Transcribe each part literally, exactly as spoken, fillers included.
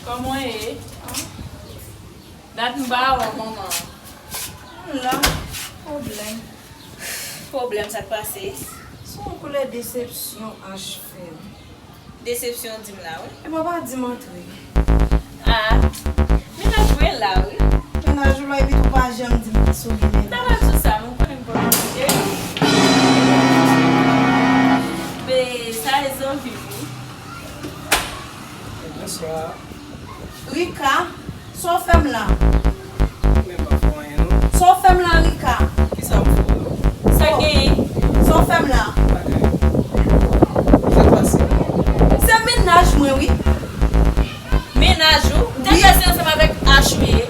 Kòman w ye? Dat m pa wè w, manman. M la. Pwoblèm. Pwoblèm, sa k pase? Se yon koulè desepsyon H fè m. Desepsyon, di m la, wi. Epa w pa di m antre. Ah, mennaj mwen la, wi. Mennaj ou la, epi tou pa janm di m si w gen mennaj. M ta pral di w sa, men w konnen m poko kite. Men sa e zanmi m, wi. Bonswa. Rika, sa w fè m la? Men m pa fè w anyen, non. Sa w fè m la, Rika? Kisa m fè w, non? Sa genyen? Sa w fè m la? Pa gen. Sa k pase? Se mennaj mwen, wi. Mennaj ou? Wi. Tèt se ansanm avèk H ou ye.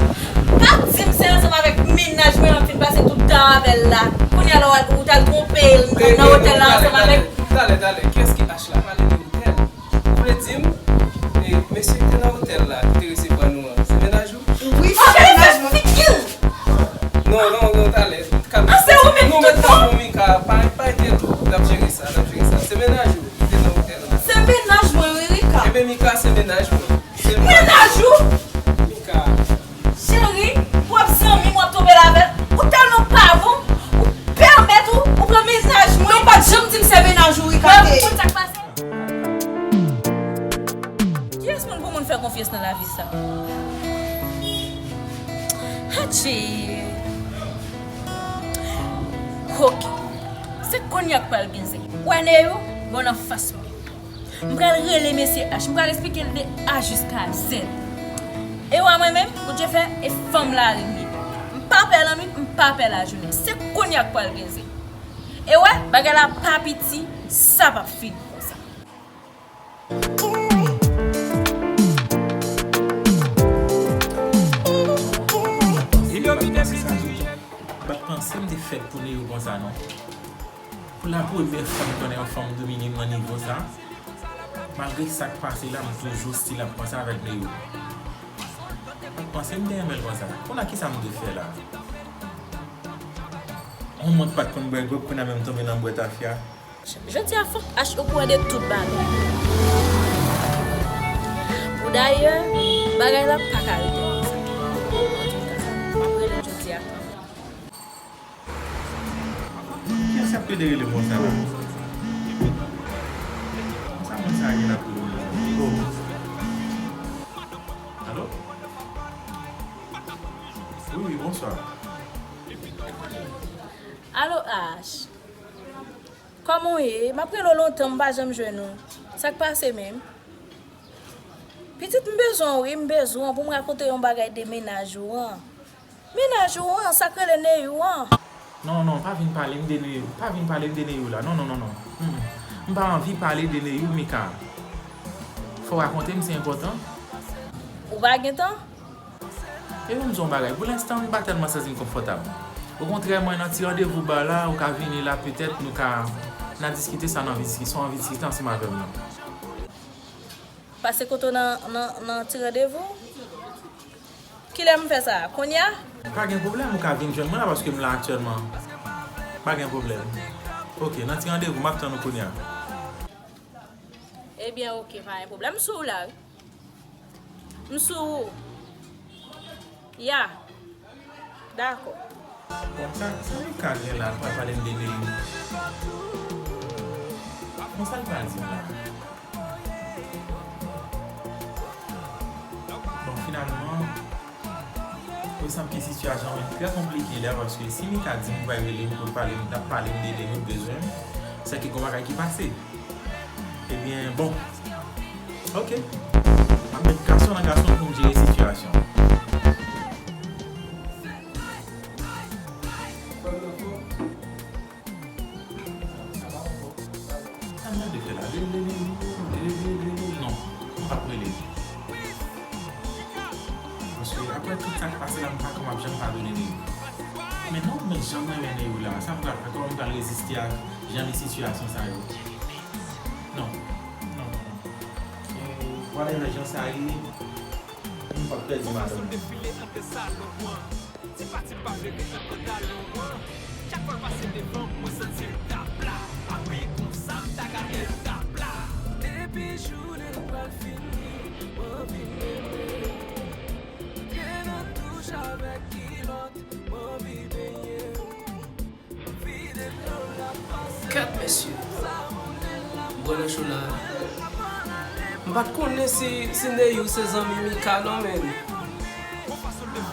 Pa di m se ansanm avèk mennaj mwen an m fin pase tout tan avè l la. Kounye a la, ou t al twonpe l nan otèl la ansanm avèk. Talè, talè, talè. Kiyès ki H la? Pale de otèl. Ou vle di m, e, mesye ki te nan otèl la, ki te resevwa nou an, se mennaj ou? Wi, se mennaj mwen. Figi l! Non, non, non, talè. Kalme. Ah, se ou menm. Nou met nan bon, Mika, pa, pa enkyete w. N ap jere sa, n ap jere sa. Se mennaj ou ki te nan otèl la. Se mennaj mwen, wi, Rika. Ebyen, Mika, se mennaj mwen. Se mennaj ou? Mika. Cheri, w ap zanmi m, w ap twonpe l avè l. Ou tèlman pa bon, ou pèmèt ou, ou pran mennaj mwen. Ou pa t janm di m se mennaj ou, Rika. Mwen, ou konn sa k pase? Kiyès moun pou moun fè konfyans nan lavi sa? Hatchi! Ok. Se kounye a k pral gen zen. Wè Neyou, bon, anfas mwen. M pral rele mesye H. M pral esplike l de A jiska Z. E wè mwen menm, Bondye fè, e fanm lari m ye. M pa pè lannuit, m pa pè lajounen. Se kounye a k pral gen zen. E wè, bagay la pa piti, sa p ap fini konsa. Bat panse m te fèt pou Neyou konsa, non. Pou la premyè fwa m konnen yon fanm domine m nan nivo sa. Malgre sa k pase la, m toujou still ap panse avèk Neyou. Bat panse m te renmen l konsa. Kounye a kisa m dwe fè la? Yon moun pa t konn bwè gwòg, kounye a menm tonbe nan bwè tafya. Jodi a fòk H okouran de tout bagay. Pou dayè, bagay la pa ka rete konsa. Antouka, m ap rele l jodi a kanmenm. Kiyès k ap pede rele m konsa la? Sa moun sa a gen l ap rele m konsa? Oh. Alo? Wi, wi, bonswa. Alo, H. Kòman w ye? M ap rele w lontan, m pa janm jwenn ou. Sa k pase menm? Pitit, m bezwen w, wi, m bezwen w pou m rakonte yon bagay de mennaj ou an. Mennaj ou an, sa k rele Neyou an. Non, non, pa vin pale m de Neyou. Pa vin pale m de Neyou la. Non, non, non, non. Mm, mm. M pa anvi pale de Neyou, Mika. Fò w rakonte m, se enpòtan. Ou pa gen tan? E pou m di w yon bagay, pou lenstan, m pa tèlman santi m konfòtab. Okontrè, mwen nan ti randevou ba la, ou ka vini la, petèt, nou ka, n a diskite sa n anvi diskite, sa w anvi diskite ansanm avè m nan. Pase kote w nan, nan, nan ti randevou? Kilè m fè sa? Kounye a? Pa gen pwoblèm, ou ka vin jwenn mwen la, paske m la aktyèlman. Pa gen pwoblèm. Ok, nan ti randevou, m ap tann ou kounye a. Ebyen, ok, pa gen pwoblèm. M sou ou la, wi. M sou ou. Ya. Dakò. Bon, sa, sa li ka gen la, l pral pale m de Neyou. Bon, sa l pral di m la? Bon, finalman, ou sanble ke sitiyasyon an trè konplike la, paske si Mika di m pral rele m pou l pale m, l ap pale m de Neyou, bezwen m, sèke gon bagay ki pase. Ebyen, bon. Ok. M ap met gason nan gason pou m jere sitiyasyon. Sa m mande fè la? Rele, rele, rele, rele, rele, non. M p ap rele. Paske apre tout sa k pase la, m pa kapab janm padone Neyou. Men non, men jan m renmen Neyou la, sa m pral fè? Kòman m pral reziste a jan de sitiyasyon sa yo? Non. Non, non, non. E, whatever jan sa ye, m p ap pèdi madanm mwen. Tipa tipa vle ret nan pantalon an. Chak fwa l pase devan m, mwen santi l t ap la. Apiye konsa, m ta gade l t ap la. Depi jounen l pral fini, mwen vin renmen Mesye, m pran nan cho la. M pa t konnen si, si Neyou se zanmi Mika non, men.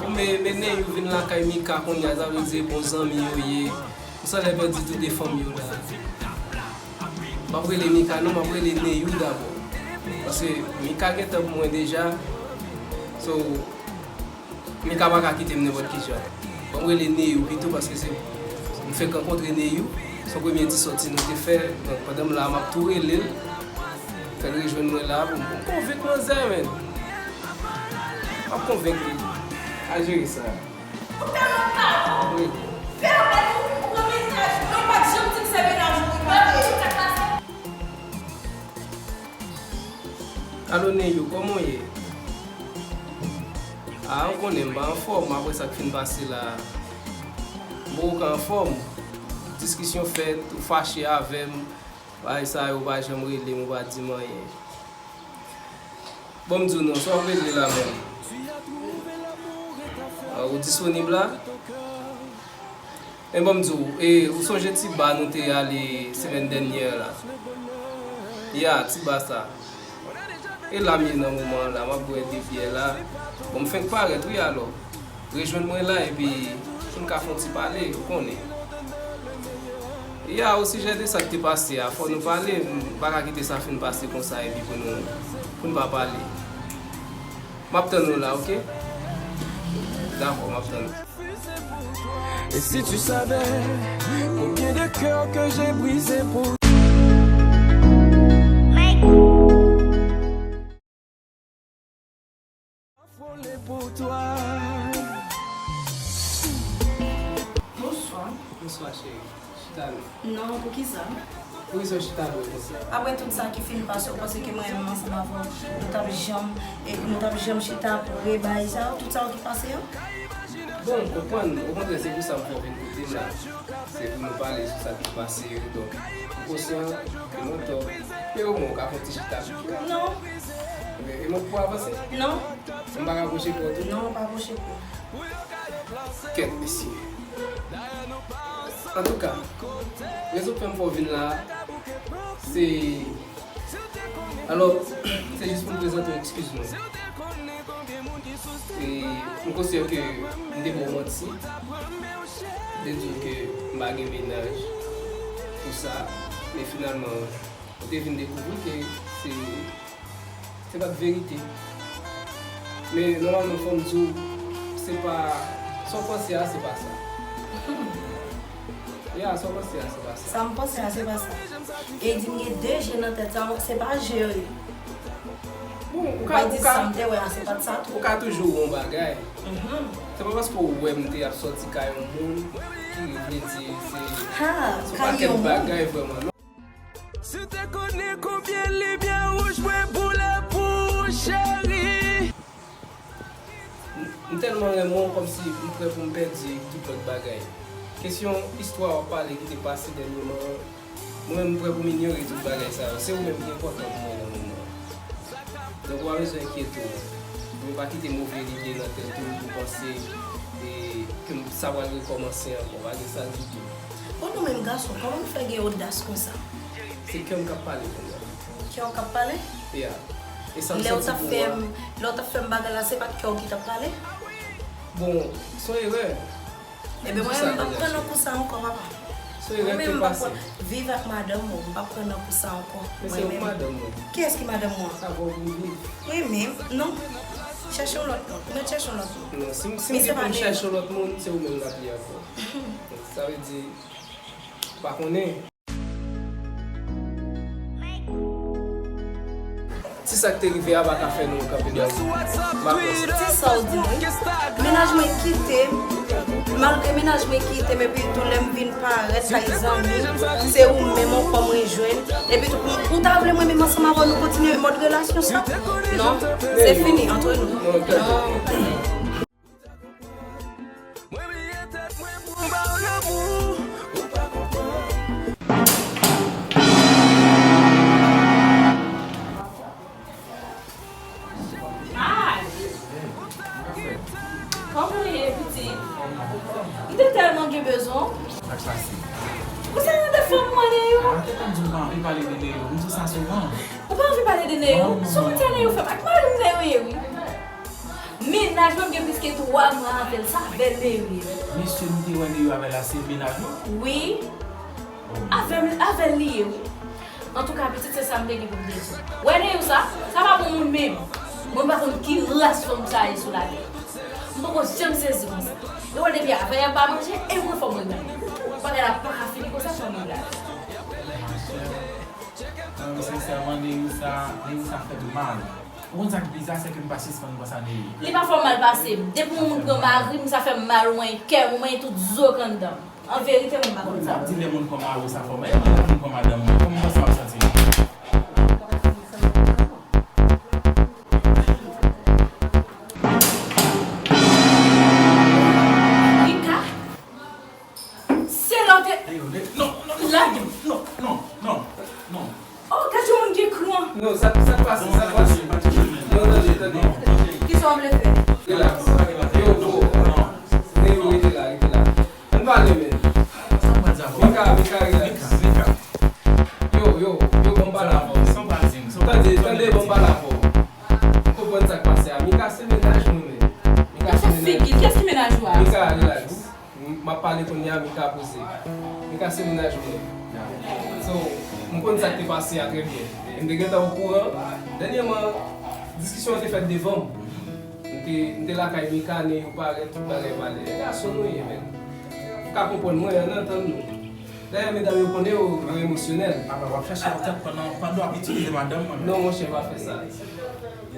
Bon, men, men Neyou vin lakay Mika kounye a, sa vle di bon zanmi yo ye. M sanlè pèdi tout de fanm yo la. M ap rele Mika non, m ap rele Neyou dabò. Paske Mika gentan pou mwen deja. So, Mika pa ka kite m nenpòt ki jan. Bon, m rele Neyou pito paske se, m fenk rankontre Neyou. Se yon premye ti sòti nou te fè. Donk, pandan m la, m ap tou rele l. Fè l rejwenn mwen la pou m konvenk manzè, men. M ap konvenk li. Al jere sa. Ou tèlman pa bon. Wi. Pèmèt ou pran mennaj mwen, ou pa t janm di m se mennaj ou ki pa te. Alo Neyou, kòman w ye? A, ou konnen m pa anfòm apre sa k fin pase la. M poko ka anfòm. Diskisyon fèt, ou fache avè m. Bagay sa yo, ou pa janm rele m, ou pa di m anyen. Bon, m di w non, sa w ap regle la menm? Ah, ou disponib la? E bon, m di w, e, ou sonje ti ba nou te ale semèn dènyè la? Ya, ti ba sa. E la m ye nan moman an la, m ap bwè de byè la. Bon, m fenk parèt, wi, alò. Rejwenn mwen la epi pou n ka fè yon ti pale, ou konnen. Ya, o sijè de sa k te pase a, fò nou pale, m pa ka kite sa fin pase konsa epi pou nou, pou n pa pale. M ap tann ou la, oke? Dakò, m ap tann ou. Et si tu savais combien de cœurs que j'ai brisé pour Bonswa. Bonswa, cheri. Chita non. Non, poukisa? Poukisa w chita dwòl konsa? Apre tout sa ki fin pase, ou panse ke mwen menm ansanm avè w, nou t ap janm, e, nou t ap janm chita pou rebay sa yo, tout sa yo ki pase yo? Bon, m konprann. Okontrè, se pou sa m fè w vin kote m la. Se pou nou pale sou sa ki pase yo. Donk, m konsyan ke m antò. Men omwen, ou ka fè yon ti chita. Non. Men, e mwen pou avanse? Non. M pa ka pwoche kò tou? Non, ou pa pwoche kò. Kèt, mesye. Antouka, rezon k fè m fè w vin la a, se Alò, se jis pou m prezante w ekskiz mwen. E, m konsyan ke m te ba w manti. M te di w ke m pa gen mennaj, tou sa. Men finalman, ou te vin dekouvri ke se, se pa t verite. Men nòmalman, fò m di w, se pa, sa w panse a, se pa sa. Ya, sa w panse a, se pa sa. Sa m panse a, se pa sa. E di m gen de je nan tèt sa, se pa je yo ye. Bon, ou ka, ou ka, sa m te wè a, se pa t sa tou. Ou ka toujou wè yon bagay. Mhm. Se pa paske w wè m te ap sòti kay yon moun ki vle di se, se yon pakèt bagay vrèman, non. Si w te konnen konbyen limyè wouj mwen boule pou ou, cheri. M, m tèlman renmen w, kòmsi m prè pou m pèdi tout lòt bagay. Kesyon istwa w ap pale ki te pase dènyèman an, mwen menm m prè pou m inyore tout bagay sa yo. Se ou menm ki enpòtan pou mwen nan moman an. Donk, ou pa bezwen enkyete w. Men pa kite move lide nan tèt ou pou panse, e, ke m, sa pral rekòmanse ankò. Pa gen sa ditou. Bon, nou menm gason, kòman nou fè gen odas konsa? Se kè m k ap pale kounye a. Kè w k ap pale? Ya. E sa m santi pou mwen. Lè w t ap fè m bagay la, se pa t kè w ki t ap pale? Bon, se yon erè. Ebyen, mwen menm, m p ap pran nan kou sa ankò, papa. Se yon erè ki pase. Mwen menm, m p ap pran, viv ak madanm ou, m p ap pran nan kou sa ankò. Men se ou k madanm mwen. Kiyès ki madanm ou an? Avè w pou m viv. Wi, men, non. Chèche yon lòt moun. Mwen chèche yon lòt moun. Non, si m, si m gen pou m chèche yon lòt moun, se ou menm l ap ye ankò. Sa vle di, ou pa konnen. Si sa k te rive a pa ka fè nou kanpe nan wout, m pa kwè sa. Ti sa w di m wi. Mennaj mwen kite m, malgre mennaj mwen kite m, epi tou lè m vin parèt kay zanmi, se ou menm ankò mwen jwenn. Epi tou, ou ta vle mwen menm ansanm avè w nou kontinye mòd relasyon sa? Non, se fini antre nou. Non. Mwen bliye tèt mwen pou m ba w lanmou, ou pa konprann. Hi! Kòman w ye, pitit? M te tèlman gen bezwen w. Sa k pase? Ou se yon de Fanm mwen Neyou. Ah, te konn di m pa anvi pale de Neyou. M di w sa souvan. Ou pa anvi pale de Neyou? Non, non, non. Sou moun sa Neyou fè m ak mari m Neyou ye wi. Mennaj mwen gen plis ke twa mwa avè l, sa avè l Neyou ye. Mesye m te wè Neyou avè l la, se mennaj ou? Wi. Avè l, avè l li ye wi. Antouka, pitit, se sa m te gen pou m te di. Wè Neyou sa, sa pa bon moun menm. Mwen pa konn ki ras fanm sa ye sou latè. M poko janm sezi konsa. Yo wè depi avè y ap ba manje, e mwen fò mwen gade. Bagay la pa ka fini konsa, fò mwen gade. Machè. Non, sensèman, Neyou sa, Neyou sa fè m mal. Ou konn sa k biza, se ke m pa sispann panse a Neyou. Li pa fè w mal pase m. Depi yon moun pran mari m, sa fè m mal, ou manyen kè m, ou manyen tout zo k anndan m. An verite, mwen pa konn sa. M ap di lè moun pran mari w, sa fè w mal. E mwen lè moun pran madanm mwen, kòman w panse m ap santi m? Mika, se lè w te... Neyou, Neyou, non, non, non, non, non, non, non. Oh, gad yon moun gen kran. Non, sa, sa k pase, sa k pase. Non, tande, tande. Kisa w vle fè? Relax. Yo, yo, yo. Neyou, rete la, rete la. Ann pale, men. Mika, Mika, relax. Yo, yo, yo, ban m pale avè w. Tande, tande, ban m pale avè w. M konprann sa k pase a. Mika se mennaj mwen, men. Mika se mennaj mwen. Kiyès ki mennaj ou a? Mika, relax. M, m ap pale kounye a, Mika poze. Mika se mennaj mwen. So, m konn sa k te pase a trè byen. E m te gentan okouran. Dènyèman, diskisyon an te fèt devan m. M te, m te lakay Mika, Neyou parèt, tout bagay pale. E gason nou ye, men. Ou ka konprann mwen, ann antann nou. Dayè, medam yo konnen yo, yo emosyonèl. Apa w ap chèche yon tèt pandan, pandan w ap itilize madanm mwen menm? Non, monchè, pa fè sa.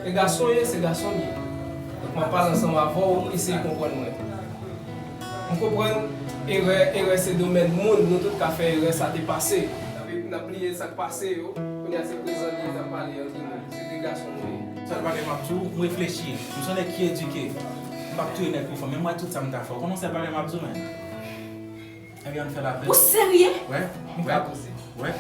E gason w ye, se gason m ye. Donk, m ap pale ansanm avè w, eseye konprann mwen. M konprann erè, erè se domèn moun, nou tout ka fè erè, sa te pase. N ap, n ap bliye sa k pase yo, kounye a se prezan li ye, n ap pale antre nou. Se de gason nou ye. Sèl bagay m ap di w, m reflechi. M se yon nèg ki edike. M p ap touye nèg pou fanm, men m wè tout sa m ta fè. Ou konnen yon sèl bagay m ap di w, men. Ebyen, ann fè lapè. Ou serye? Wè. Mika poze. Wè.